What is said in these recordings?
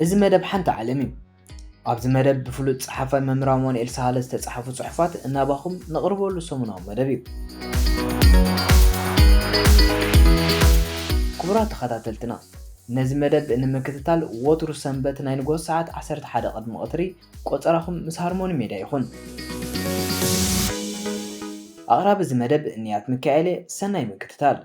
እዚ መደብ ሓንቲ ዓለም እዩ። ኣብዚ መደብ ብፍሉጥ ጸሓፋይ መምህር ኣማኑኤል ሳህለ ዝተጻሕፉ ጽሑፋት እናባኹም ነቕርበሉ ሰሙናዊ መደብ እዩ። ክቡራት ተኸታተልትና፣ ነዚ መደብ ንምክትታል ወትሩ ሰንበት ናይ ንግሆ ሰዓት ዓሰርተ ሓደ ቅድሚ ቀትሪ ቆጸራኹም ምስ ሃርሞኒ ሜድያ ይኹን። ኣቕራቢ እዚ መደብ እንያት ሚካኤል እየ። ሰናይ ምክትታል።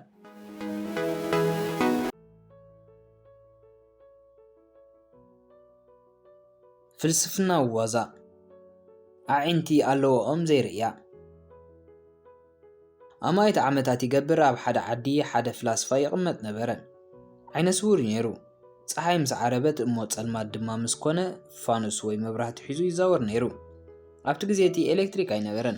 ፍልስፍና ዋዛ። ኣዒንቲ ኣለዎ ኦም ዘይርእያ። ኣማኢት ዓመታት ይገብር ኣብ ሓደ ዓዲ ሓደ ፍላስፋ ይቕመጥ ነበረ። ዓይነ ስውር እዩ ነይሩ። ጸሓይ ምስ ዓረበት እሞ ጸልማት ድማ ምስ ኮነ ፋኑስ ወይ መብራህቲ ሒዙ ይዛወር ነይሩ። ኣብቲ ግዜ እቲ ኤሌክትሪክ ኣይነበረን።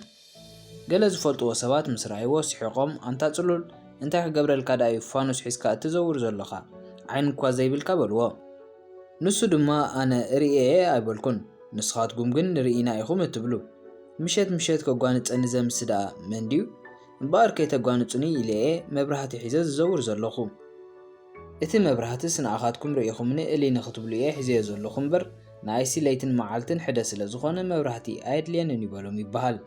ገለ ዝፈልጥዎ ሰባት ምስ ረኣይዎ ስሒቖም፣ "ኣንታ ጽሉል፣ እንታይ ክገብረልካ ደኣ እዩ ፋኑስ ሒዝካ እትዘውር ዘሎኻ? ዓይኒ እኳ ዘይብልካ?" በልዎ። ንሱ ድማ፣ "ኣነ እርእየ ኣይበልኩን፣ ንስኻትኩም ግን ርኢና ኢኹም እትብሉ። ምሸት ምሸት ከጓንጸኒ ዘምሲ ደኣ መን ድዩ? እምበኣር ከይተጓንጹኒ ኢለ እየ መብራህቲ ሒዘ ዝዘውር ዘለኹ። እቲ መብራህትስ ንኣኻትኩም ርኢኹምኒ እሊ ንኽትብሉ እየ ሒዘዮ ዘለኹ እምበር፣ ንኣይሲ ለይትን መዓልትን ሕደ ስለ ዝኾነ መብራህቲ ኣየድልየንን እዩ" በሎም ይበሃል።